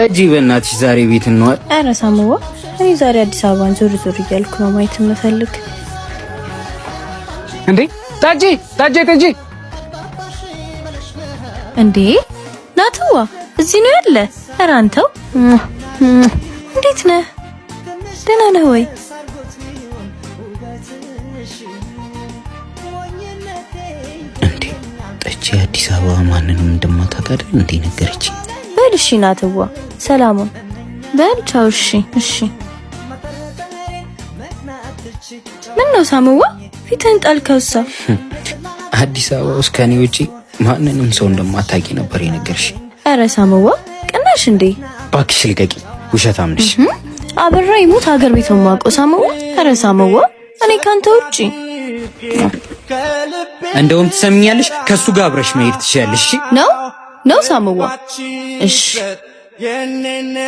ጠጂ በእናትሽ ዛሬ ቤት እንዋል። ኧረ ሳምዋ እኔ ዛሬ አዲስ አበባን ዞር ዞር እያልኩ ነው ማየት የምፈልግ። እንዴ ጠጂ ጠጂ ጠጂ! እንዴ ናትዋ እዚህ ነው ያለ? ኧረ አንተው እንዴት ነህ? ደህና ነህ ወይ? እንዴ ጠጂ አዲስ አበባ ማንንም እንደማታውቅ አይደል እንዴ ነገረችኝ። በል እሺ ናትዋ ሰላሙን በል ቻው። እሺ እሺ። ምን ነው ሳምዋ ፊትህን ጣልከውሳ? አዲስ አበባ ውስጥ ከኔ ውጪ ማንንም ሰው እንደማታውቂ ነበር የነገርሽ። ኧረ ሳምዋ ቅናሽ እንዴ? እባክሽ ልቀቂ፣ ውሸታም ነሽ። አበራ ይሙት ሀገር ቤት ነው የማውቀው ሳምዋ። ኧረ ሳምዋ እኔ ካንተ ውጪ እንደውም ትሰሚኛለሽ፣ ከሱ ጋር አብረሽ መሄድ ትችያለሽ። ነው ነው ሳምዋ። እሺ።